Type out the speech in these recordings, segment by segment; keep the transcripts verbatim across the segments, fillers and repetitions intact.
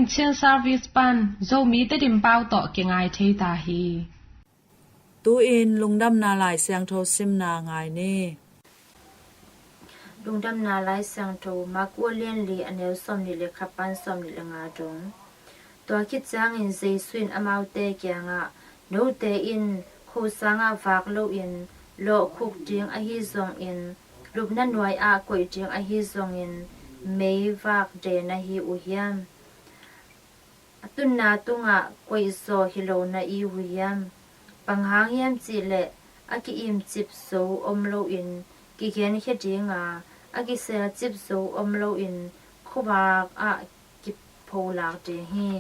Chin Service pan Zomi Tedim pau tawh kingai thei ta hi. Tu-in Lungdamna Lai Siangtho simna ngai ni. Lungdamna Lai Siangtho Marku a lian li, a neu sawmnih le khat pan sawmnih le nga dong. Tua khit ciangin Jesu in amaute kiangah, "Note in khosangah vak loin lawhkhuk ding ahi zongin, lupna nuai-ah koih ding ahi zongin, meivak de na hi uh hiam? A tunna tungah koihzaw hi lo na hi uh hiam? Bang hang hiam cihleh a ki-imcip zo om loin kigenkhia dinga, a kiselcip zo om loin khuavak ah kipholak ding hi.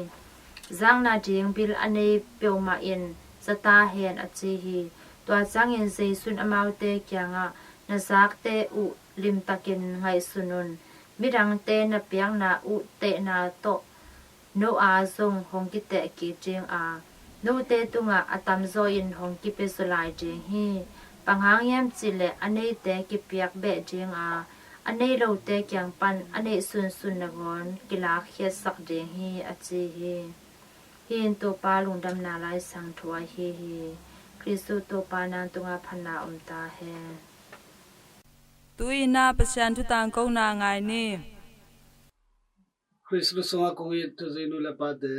Zakna ding bil a nei peuhmah in za ta hen," a ci hi. Tua ciangin Jesu in amaute kiangah, "Na zakte uh limtakin ngaihsun un. Midangte na piakna uh tehna tawh no aa zong hong kiteh kik dinga, note tungah a tamzaw in hong kipia zaw lai ding hi. Bang hang hiam cihleh a neite kipiak beh dinga, a nei lote kiang pan a neih sunsun nangawn kilakkhiatsak ding hi," a ci hi. Hih in Topa Lungdamna Lai Siangtho ahi hi. Khristu Topa nang tungah phatna om ta hen. Tu-in ah Pasian thu tangkona ngai ni. Khristu sungah kong it thuzui nu le pate,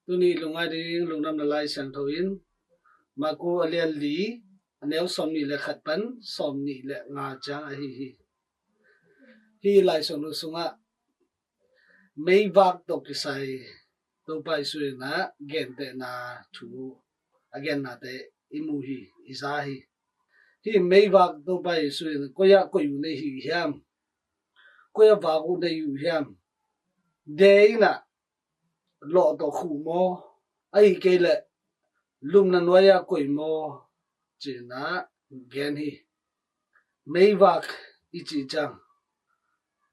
tuni lungngai ding Lungdamna Lai Siangtho in Marku a lian li, a neu sawmnih le khat pan sawmnih le nga ciang ahi hi. Hih Lai Siangtho sungah meivak tawh kisai Topa Jesu in ah gentehna thu a gennate i mu hi, i za hi. Hih meivak Topa Jesu in koi-ah koih uh na hi uh hiam? Koi-ah vak uh na hi uh hiam? De in ah lawh tawh khuh maw, ahih kei leh lupna nuai-ah koih maw, ci-in ah gen hi. Meivak i cih ciang,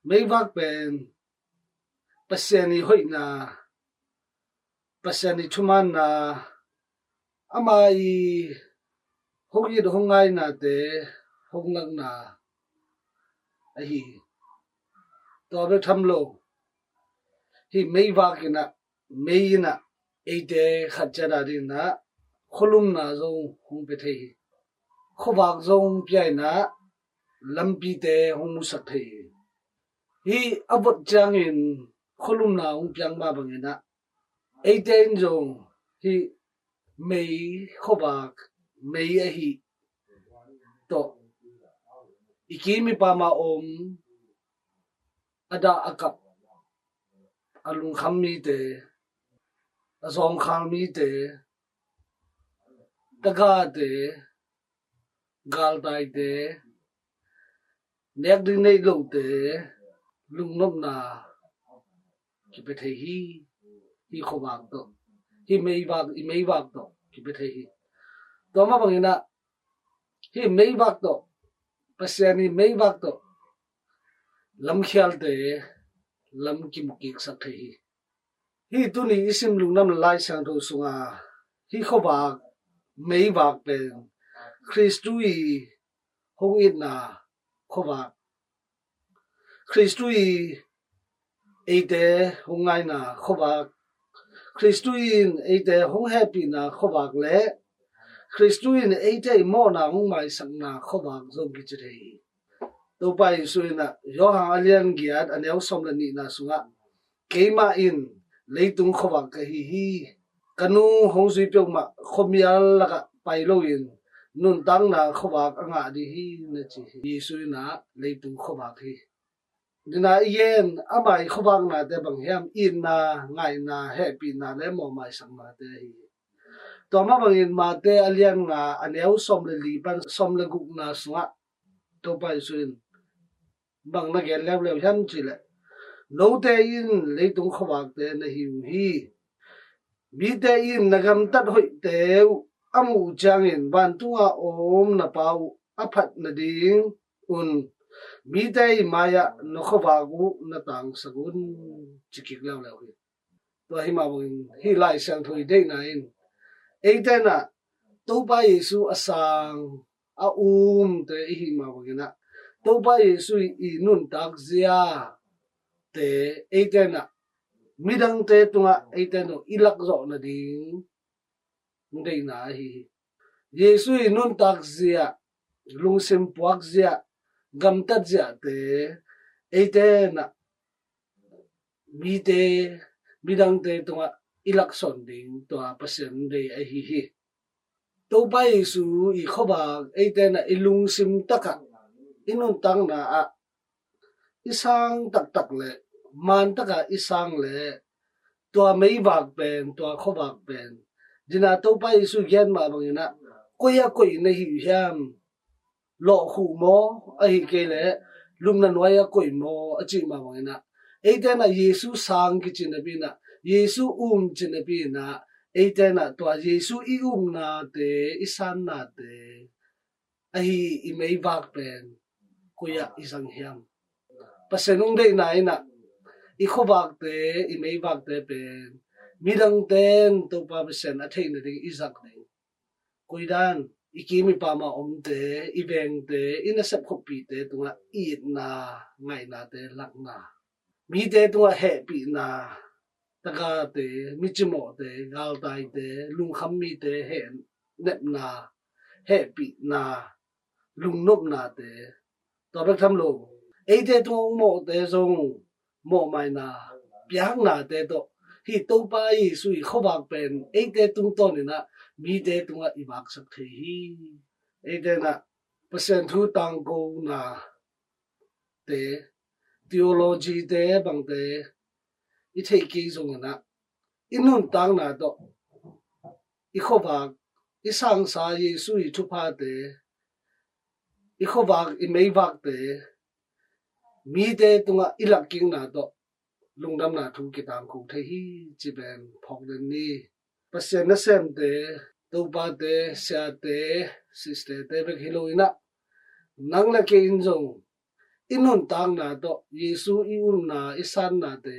meivak pen Pasian i hoihna, Pasian i thumaanna, ama i hong it hong ngainate hong lakna ahi hi. Tua bek tham lo, hih meivak in ah, mei in ah eite khat ciat a ding in ah khualumna zong hong pia thei hi. Khuavak zong pia in ah lampite hong musak thei hi. Hih a vot ciangin khualumna hong piak mah bangin ah eite in zong hih mei, khuavak mei ahi tawh i kim i pam a om, a dah a kap, a lungkham mite, a zawngkhal mite, tagahte, galtaite, nek ding neih lote lungnopna kipia thei hi. Hih khuavak tawh, hih meivak, i meivak tawh kipia thei hi. Tua mah bangin ah hih meivak tawh, Pasian i meivak tawh lamkhialte lam kimukiksak thei hi. Hih tuni i sim Lungdamna Lai Siangtho sunga hih khuavak, meivak pen Khristu i hong itna khuavak, Khristu i eite hong ngaina khuavak, Khristu in eite hong hehpihna khuavak le Khristu in eite i mawhna hong maisakna khuavak zong kici thei hi. Topa Jesu in ah Johan a lian giat a neu sawm le nihna sungah, "Keimah in leitung khuavak ka hi hi. Ka nung hong zui peuhmah khuamial lakah pai loin nuntakna khuavak a ngah ding hi," na ci hi. Jesu in ah leitung khuavak hi. Nina i gen ama i khuavaknate bang hiam? Itna, ngaihna, hehpihna le mawhmaisaknate ahi hi. Tua mah bangin Mate a lian nga a neu sawm le li pan sawm le gukna sungah Topa Jesu in bang na gen leuleu hiam cihleh, "Note in leitung khuavakte na hi uh hi. Mite in na gamtat hoihte uh a muh uh ciangin vantunga om na Pa uh a phat nading un mite i mai-ah na khuavak uh na tangsak un," ci kik leuleu hi. Tua hi mah bangin hih Lai Siangtho i deihna in eite in ah Topa Jesu a sang a umte i hih mah bangin ah Topa Jesu i nuntak ziate eite in ah midangte tungah eite in i lak zawh nading deihna ahi hi. Jesu i nuntak zia, lungsim puak zia, gamtat ziate eite in mite, midangte tungah i laksawn ding tua Pasian deih ahi hi. Topa Jesu i khuavak eite in i lungsim takah, i nuntakna ah i sang taktak le, man takah i sang le, tua meivak pen, tua khuavak pen, dina Topa Jesu gen mah bangin ah, koi ah koih na hi hiam? Lawhkhuh maw, ahi kei le lupna nuai ah koih maw, a cih mah bangin ah, eite in Jesu sang kici napi in ah, Jesu um ci napi in ah, eite in tua Jesu i umnate, i sannate ahi i meivak pen koi ah i zang hiam? Pasian hong deihna in ah i khuavakte, i meivakte pen midangte in Topa Pasian a theih nading i zak ding. Koidan, i kim i pam a omte, i vengte, i nasep khuapihte tungah i itna, ngaihnate lakna, mite tungah hehpihna, tagate, micimawhte, galtaite, lungkham mite hehnepna, hehpihna, lungnopnate, tua bek tham lo, eite tungah hong mawhte zong mawhmaina, piaknate tawh, hih Topa Jesu i khuavak pen eite tungtawn in ah mite tungah i vaksak thei hi. Eite in ah Pasian thu tangkona te, theology te bangte i theih kei zongin ah, i nuntakna tawh, i khuavak, i sangsa Jesu i thuphate, i khuavak, i meivakte mite tungah i lakkikna tawh lungdamna thu kitangko thei hi, ci pen phawk den ni. Pasian nasemte, topate, siate, sisterte bek hi lo in ah, nang le kei in zong i nuntakna tawh, Jesu i umna, i sannate,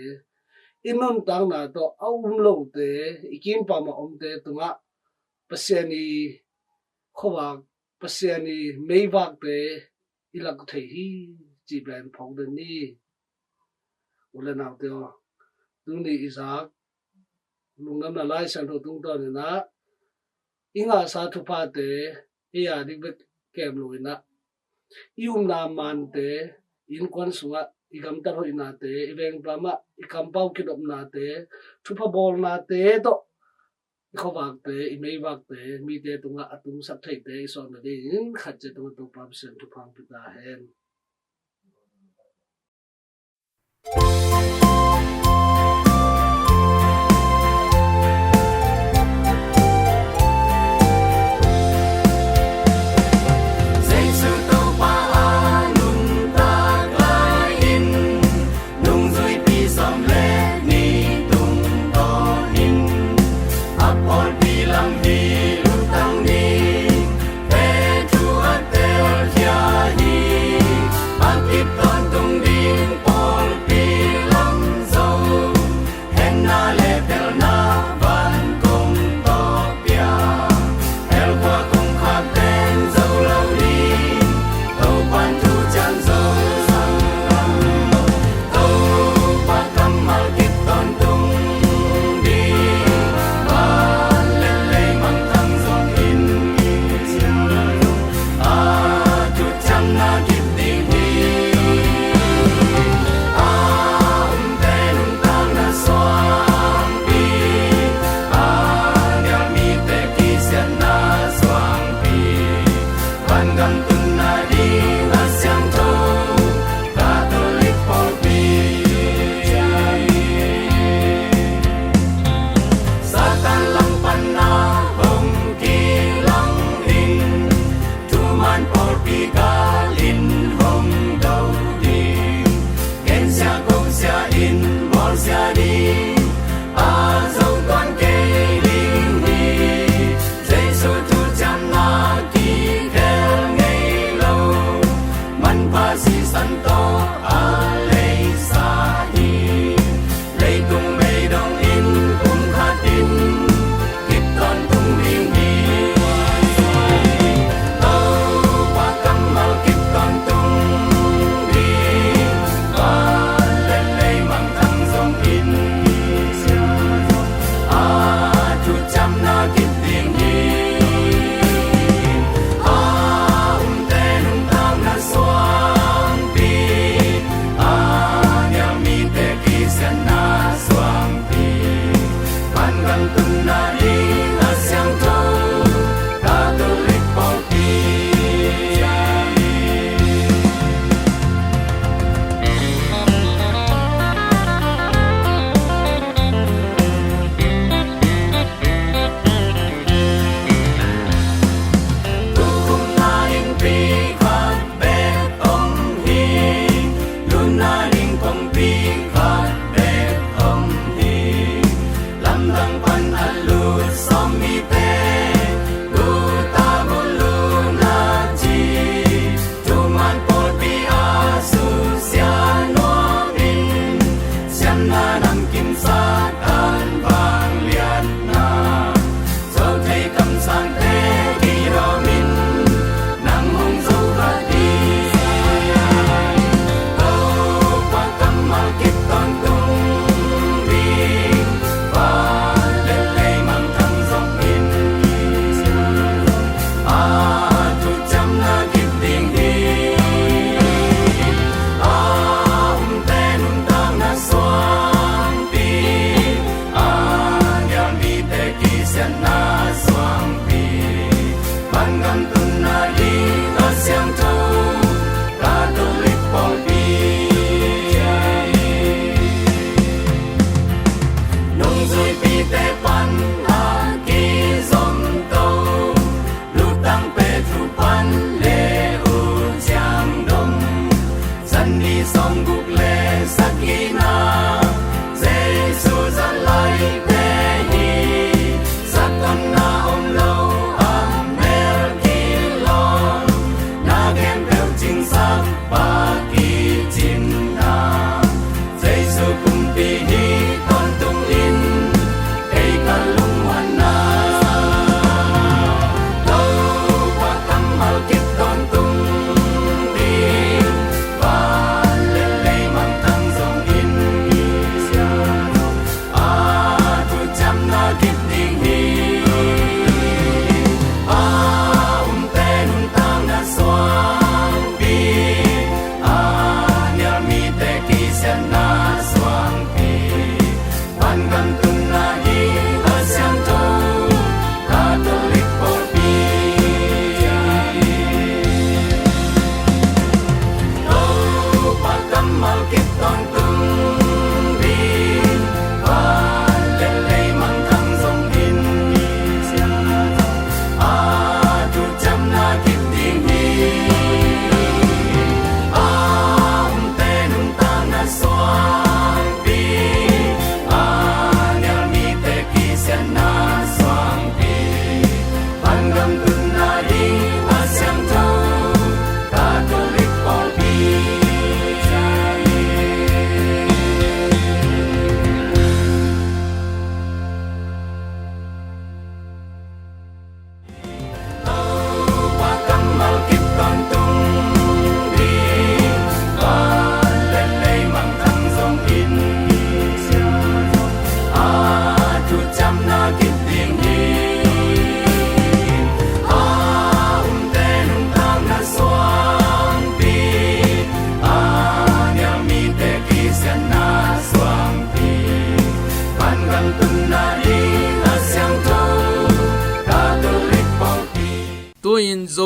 i nuntakna tawh a um lote, i kimpam a omte tungah Pasian i khuavak, Pasian i meivakte i lak thei hi, ci pen phawk den ni. U le naute aw, tuni i zak lungdamna Lai Siangtho tungtawn in ah, i ngahsa thuphate, i a dik bek kem lo in ah, i umna mante, i innkuan sungah i gamtat hoihnate, i vengpam ah i kampau kidopnate, thupha bawlnate tawh, i khuavakte, i meivakte mite tungah a tungsak theite i sawm nadingin khat ciat tungah Topa Pasian thupha hong pia ta hen. Jesu Topa a nuntak lai-in, nungzuipi sawm le nih tungtawnin, a pawlpi lam hi lutang ni. Petru a telkhia hi, a kip tawntung ding pawlpi lam zo. Henna le phelna van kong tawh pia, hell khua kong khak ten zo lo ding. Topa'n thu ciang zo zang lam lo, Topa kammal kip tawntung ding. Van le lei mangthang zongin, a thu ciamna kip ding hi. A umte nuntakna suangpi, a nial mite kisiatna suangpi, vangam tunna ding a siangtho Catholic pawlpi. Satan langpanna hong kilang in, thuman pawlpi gal in hong do ding. Gensia kosia in bawlsia ding, a zo tuan kei ding hi. Jesu thu ciamna kikhel ngei lo, manpha sisan tawh a leisa hi. Leitung bei dongin kum khatin kip tawntung ding hi. Topa kammal kip tawntung ding, van le lei mangthang zongin,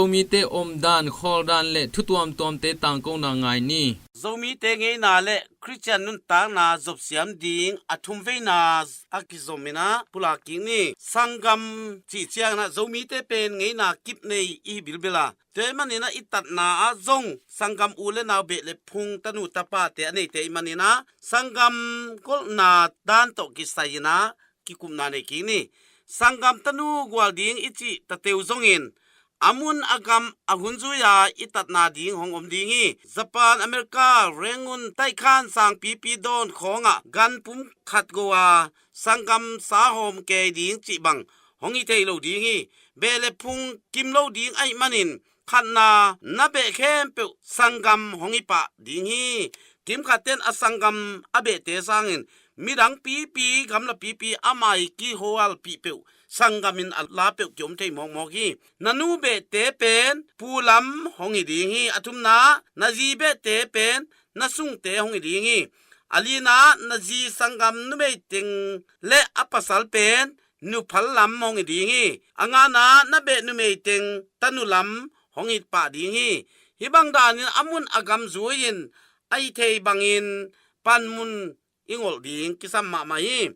Zomite omdan, khawldan le thu tuamtuamte tangkona ngai ni. Zomite ngeina le Khristian nuntakna zopsiam ding a thumveina a kizom in ah pulak kik ni. Sanggam cih ciangin ah Zomite pen ngeina kip nei i hi bilbil a, tua ahih manin ah i tatna ah zong sanggam u le nau, beh le phung, tanu tapate a neite ahih manin ah sanggam golhna dan tawh kisai in ah kikupna nei kik ni. Sanggam tanu gual ding i cih tateu zongin a mun a gam a hun zui-a i tatna ding hong om ding hi. Japan, America, Rangoon, Taikhan sangpipi dawn khawngah gan pum khat go a sanggam sahawm kei ding cih bang hong hi thei lo ding hi. Beh le phung kim lo ding ahih manin khatna na beh khempeuh sanggam hong hi pah ding hi. Kimkhatte in a sanggam a behte sangin midang pipi, gamla pipi a mai kihualpih peuh, sanggam in a la peuh kiom thei mawkmawk hi. Na nu behte pen pu lam hong hi ding hi. A thumna, na zi behte pen na sungte hong hi ding hi. A lina, na zi sanggam numei teng le a pasal pen nuphal lam hong hi ding hi. A ngana, na beh numei teng tanu lam hong hi pah ding hi. Hih bang danin a mun a gam zui-in a hi thei bangin panmun i ngolh ding kisam mahmah hi.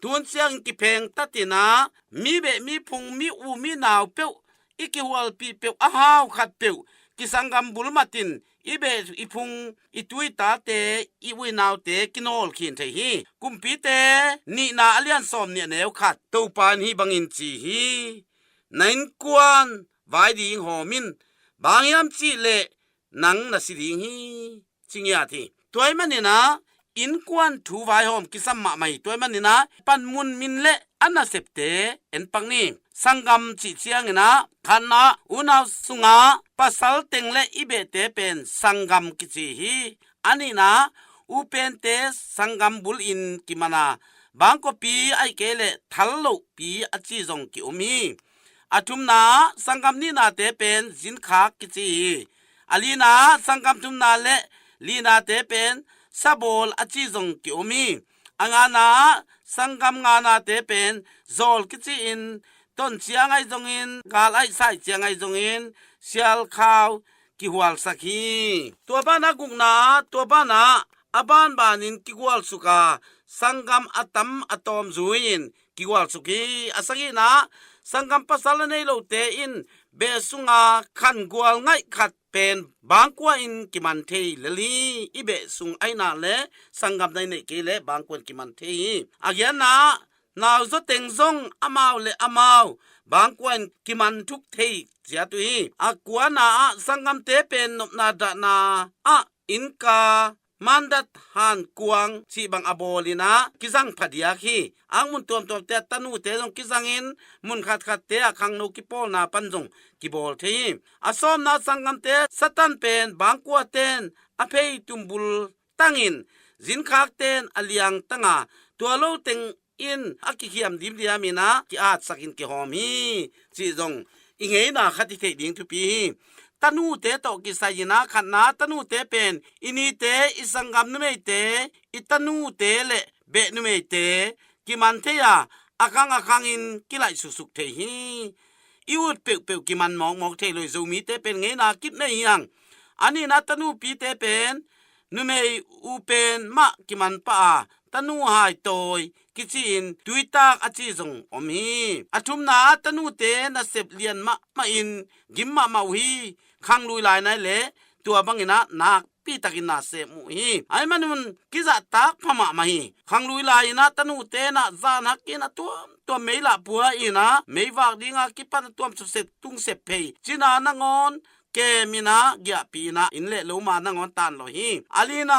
Tuhun ciangin kiphengtat in ah mi beh, mi phung, mi u, mi nau peuh, i kihualpih peuh, a hau khat peuh, kisanggam bul matin i beh, i phung, i tu i tate, i u i naute kinawl khin thei hi. Kumpite nihna a lian sawm nih a neu khat, Topa in hih bangin ci hi: Na innkuan vai ding hawm in, bang hiam cih leh nang na si ding hi, ci ngiat hi. Tua ahih manin ah innkuan thu vaihawm kisam mahmah hi. Tua ahih manin ah panmun min le a nasepte en pak ni. Sanggam cih ciangin ah khatna, unau sungah pasal teng le i behte pen sanggam kici hi. A nihna, upente sanggam bulin kiman a, bangkua pi ahih kei leh thal loh pi a ci zong kiom hi. A thumna, sanggam nihnate pen zinkhak kici hi. A lina, sanggam thumna le linate pen sabawl a ci zong kiom hi. A ngana, sanggam nganate pen zawl kici-in, ton ciang ahi zongin, gal aih sai ciang ahi zongin, sialkhau kihualsak hi. Tua banah gukna, tua banah a banbanin kigualsuk a, sanggam a tam a tawm zui-in kigualsuk hi. A sagihna, sanggam pasal a nei lote in beh sunga khan gual ngaih khat pen bangkua in kiman thei lel hi. I beh sung ahihna le sanggam na i neih kei leh bangkua in kiman thei hi. A giatna, nauzaw teng zong amau le amau bangkua in kiman thuk thei ciat uh hi. A kuana ah, sanggamte pen nopna dahna ah innka, mandat, hankuang cih bang a bawlin ah kizang phadiak hi. Angmun tuamtuamte ah tanute zong kizangin, mun khatkhatte ah khangno kipawlna pan zong kibawl thei hi. A sawmna, sanggamte Satan pen bangkuaten a pheitum bul tangin, zinkhakten a liang tanga, tua lo teng in a kikhiam dimdiamin ah ki-atsakin kihawm hi, cih zong i ngeina khat i theih ding thupi hi. Tanute tawh kisai-in ah khatna, tanute pen i nite, i sanggam numeite, i tanute le beh numeite kiman thei a, a khang a khangin kilaih suksuk thei hi. I ut peuhpeuh kiman mawkmawk thei lo hi. Zomite pen ngeina kip nei hi hang. A nihna, tanupite pen numei u pen mah kiman pah a, tanu hai tawi kici-in tuitak a ci zong om hi. A thumna, tanute nasep lian mahmah in gim mahmah uh hi. Khanglui lai nai leh tua bangin ah nakpi takin na sem uh hi. Ahih manin kizahtak pha mahmah hi. Khanglui lai-in ah tanute in ah zan hakin a tuamtuam mei lah pua-in ah, meivak dinga kipan a tuam sepsep, tung sep phei, cina nangawn kemin ah, giahpih-in ah, inn le loma nangawn tanlawh hi. A lina,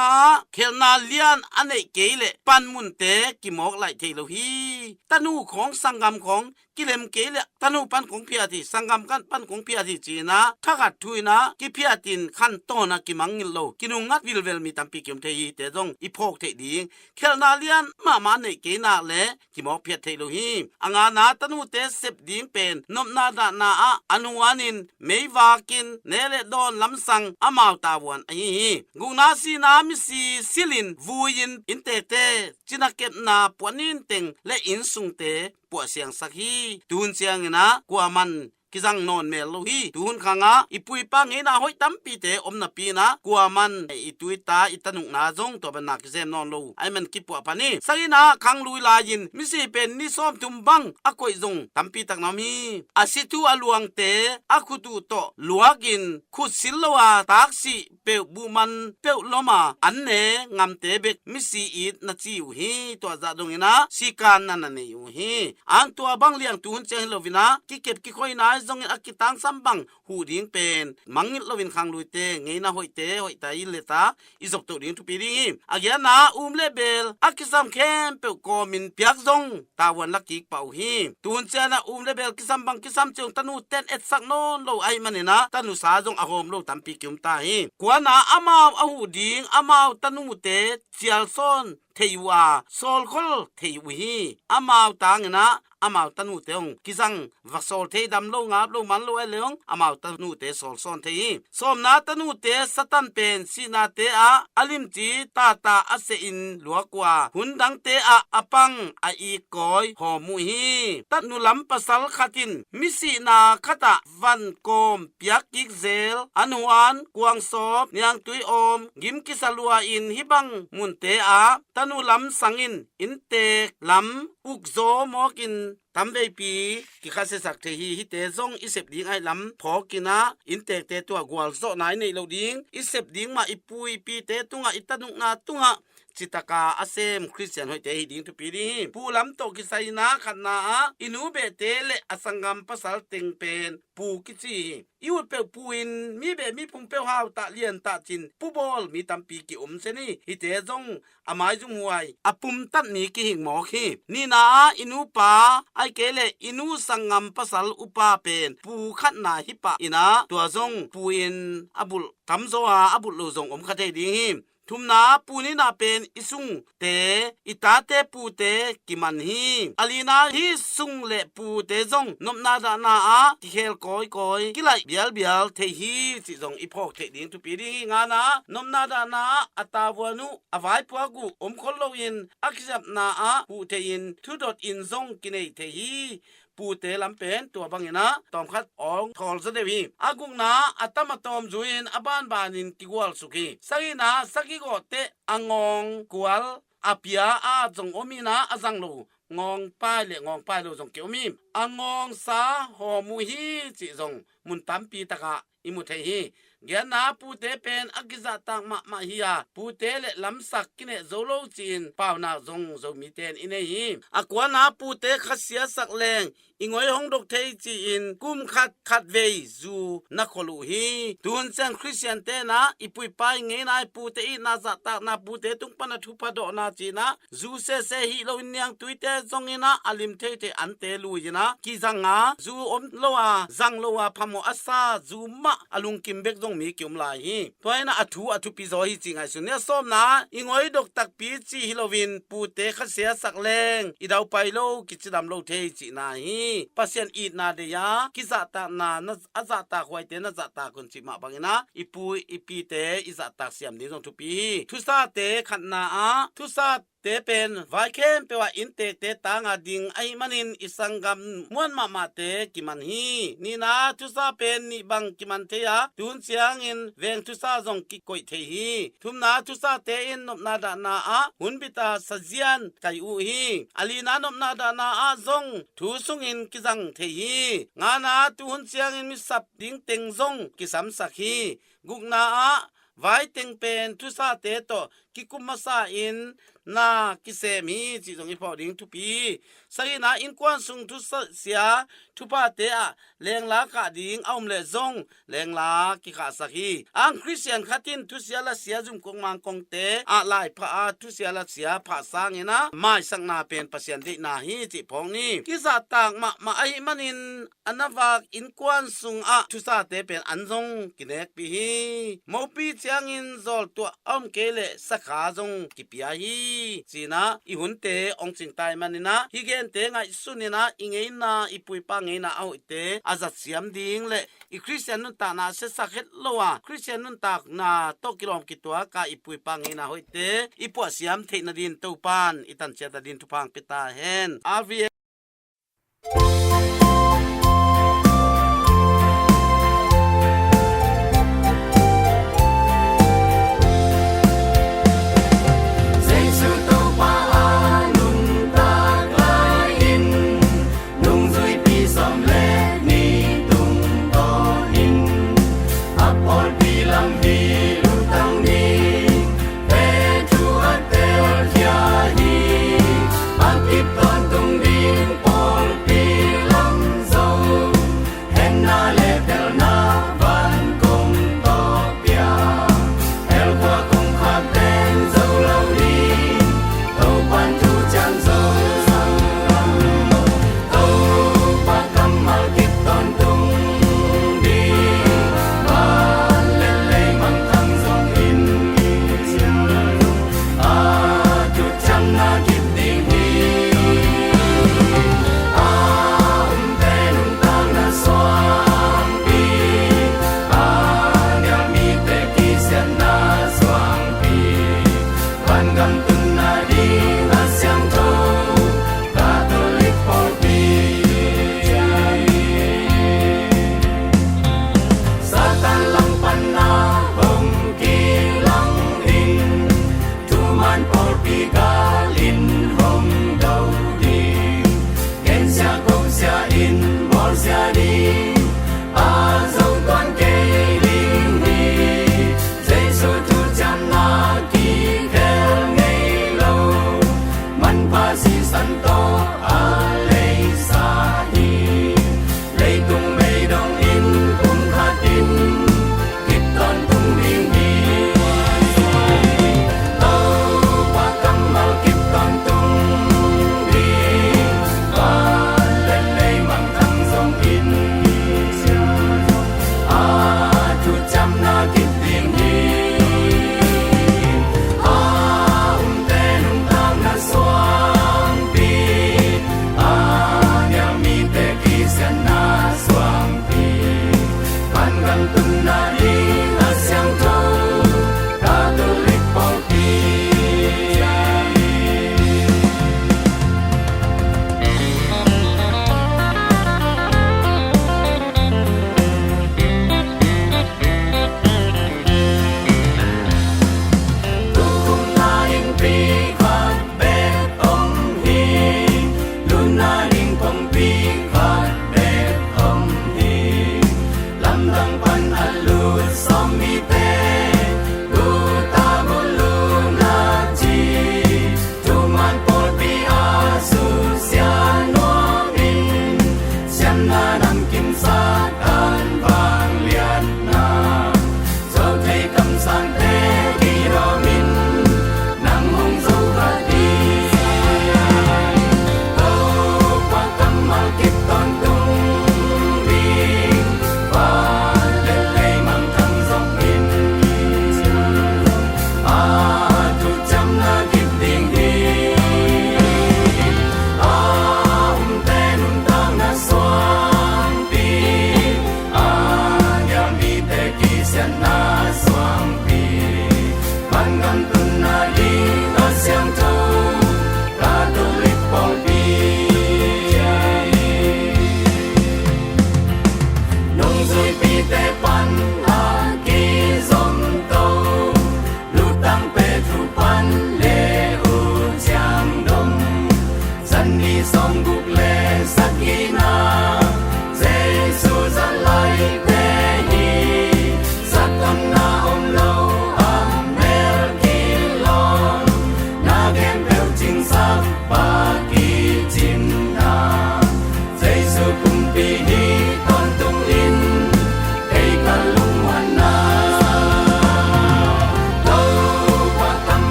khelhna lian a neih kei leh panmunte kimawk laih thei lo hi. Tanu khawng, sanggam khawng kilem kei leh tanu pan kong phiat hi, sanggam pan kong phiat hi ci-in ah thakhat thu-in ah kiphiatin khantawn ah kimangngilh lo, kinungngat vilvel mi tampi kiom thei hi. Te zong i phawk theih ding. Khelhna lian mahmah a neih kei nak leh kimawk phiat theih lo hi. A ngana, tanute sep ding pen nopna dahna ah a nuanin meivakin, neh le dawn lamsang amau tavuan ahi hi. Gukna, sihna, misi silin vui-in inntekte, cina kepna, puan ninteng le innsungte puahsiangsak hi. Tuhun ciangin ah kuaman kizang nawn mel lo hi. Tuhun khangah i pu i pa ngeina hoih tampite om napi inah kuaman i tu i ta i tanukna zong tua banna kizem nawn lo ahih man kipuah phan hi. Sanginah khanglui lai-in misi pen ni sawmthum bang a koih zong tampi tak na om hi. A si thu a luangte a khut uh tawh luakin khut sil lo a taksih peuh buhman peuh lom a an ne ngamte bek misi it na ci uh hi. Tua zah donginah sikan na na nei uh hi. Ang tua bang liang tuhun ciang hi loinah kikep kikhoi nai zongin a kitangsam bang huh ding pen mangngilh loin khangluite ngeina hoihte hoihta i leta i zoptoh ding thupi ding hi. A giatna um le bel a kisam khempeuh kawmin piak zong tavuan la kik pah uh hi. Tuhun cianah um le bel kisam bang kisam ciang tanu ten etsak nawn lo ahih maninah tanusa zong a hawm lo tampi ki-um ta hi. Kuana amau a huh ding amau tanute cialsawn thei uh a sawlkhol thei uh hi. Amau tanginah amau tanute hong kizang va sawl thei dam lo ngap lo man lo ai le hong amau tanute sawlsawn thei hi. Sawmna tanute Satan pen sihnate ah a limci tata a sehin luak uh a hun dangte ah a pang a ikkawi hawm uh hi. Tatnu lam pasal khat in mi sihna khatah van kawm piak kik zel an huan kuangsawp niangtui awm gim kisa lua in hih bang munte ah tanu lam sangin inntek lam ukzaw mawkin tamveipi kikhasiasak thei hi. Hihte zong i sep ding ahih lam phawkinah inntekte tua gualzawhna i neih loh ding i sep ding mah i pu i pite tungah i tanukna tungah citaka a sem Khristian hoihte hi ding thupi ding hi. Pu lam tawh kisai inah khatna ah i nu behte le a sanggam pasal teng pen pu kici hi. I ut peuh pu in mi beh mi phung peuh hautah liantah cin pu bawl mi tampi ki-um sen hi. Hihte zong a maizumhuai a pumtat mi kihing mawk hi. Nihna ah i nupa ahih kei leh i nu sanggam pasal upa pen pu khatna hi pah inah tua zong pu in a bulh tamzaw a a bulh lo zong om kha thei ding hi. Thumna pu nihna pen i sungte i tate pute kiman hi. A lina hih sung le pute zong nopna dahna ah kikhel kawikawi kilaih bialbial thei hi cih zong i phawk theih ding thupi ding hi. Ngana nopna dahna ah a tavuan uh a vaipuak uh om khol loin a kizapna ah huh thei-in thudot in zong kinei thei hi. Pute lam pen tua banginah tawmkhat awng thawl zaw deuh hi. A gukna a tam a tawm zui-in a banbanin kigualsuk hi. Sagihna sagih gawhteh a ngawng kual a pia a zong om inah a zang lo ngawngpai le ngawngpai lo zong ki-om hi. A ngawngsa hawm uh hi cih zong mun tampi takah i mu thei hi. Giatna pute pen a kizahtak mahmah hi a pute le lamsak kineh zo lo ci-in paunak zong Zomite in i nei hi. A kuana pute khasia sak leng i ngoi hong dok thei ci-in kum khat khat vei zu na khol uh hi. Tuhun ciang Khristian tenah i pu i pa i ngeina i pute itna zahtakna pute tung pana thupha dawhna cinah zu sese hih loin niangtuite zonginah a lim theithei ante lui-inah kizanga zu om lo a zang lo a phamawh a sa zu mah a lungkim bek zong mi ki-um lai hi. Tua inah a thu a thupi zaw hi cih ngaihsun ni. A sawmna i ngoi dok takpi cih hi loin pute khasia sak leng i daupai lo kicidam lo thei cihna hi. Pasian itna dei a kizahtakna na a zahtak huaite na zahtak un cih mah banginah i pu i pite i zahtak siam ding zong thupi hi. Thusate khatna ah thusa te pen vai khempeuh ah inntekte tanga ding ahih manin i sanggam muan mahmahte kiman hi. Nihna thusa pen nih bang kiman thei a tuhun ciangin veng thusa zong kikoih thei hi. Thumna thusate in nopna dahna ah hun bita sazian kai uh hi. A lina nopna dahna ah zong thu sungin kizang thei hi. Ngana tuhun ciangin misap ding teng zong kisamsak hi. Gukna ah vai teng pen thusate tawh kikum masa in na kisem hi cih zong i phawk ding thupi hi. Sagihna innkuan sung thusia thuphate ah lengla kah ding a om leh zong lengla kikhahsak hi. Ang Khristian khat in thusia lasia zumkong mangkongte ah laipha a thusia lasia phah sanginah maisakna pen Pasian deihna hi cih phawk ni. Kizahtak mahmah ahih manin a na vak innkuan sungah thusate pen an zong kinekpih hi. Mopi ciangin zawltuah a om kei leh sakha zong kipia hi. Cinah i hunte hong cingtai maninah hih gente ngaihsuninah i ngeina i pu i pa ngeina a hoihte a zatsiam ding le i Khristian nuntakna a siasak het lo a Khristian nuntakna tawh kilawm kituak a i pu i pa ngeina hoihte i puahsiam theih nadin Topan i tanciat nadin thupha hong pia ta hen. R V A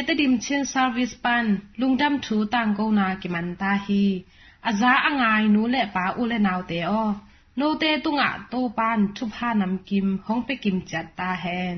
Tedim Chin Service pan lungdam thu tangkona kiman ta hi. A za a ngai nu le pa, u le naute aw, note tungah Topa'n thupha namkim hong pia kim ciat ta hen.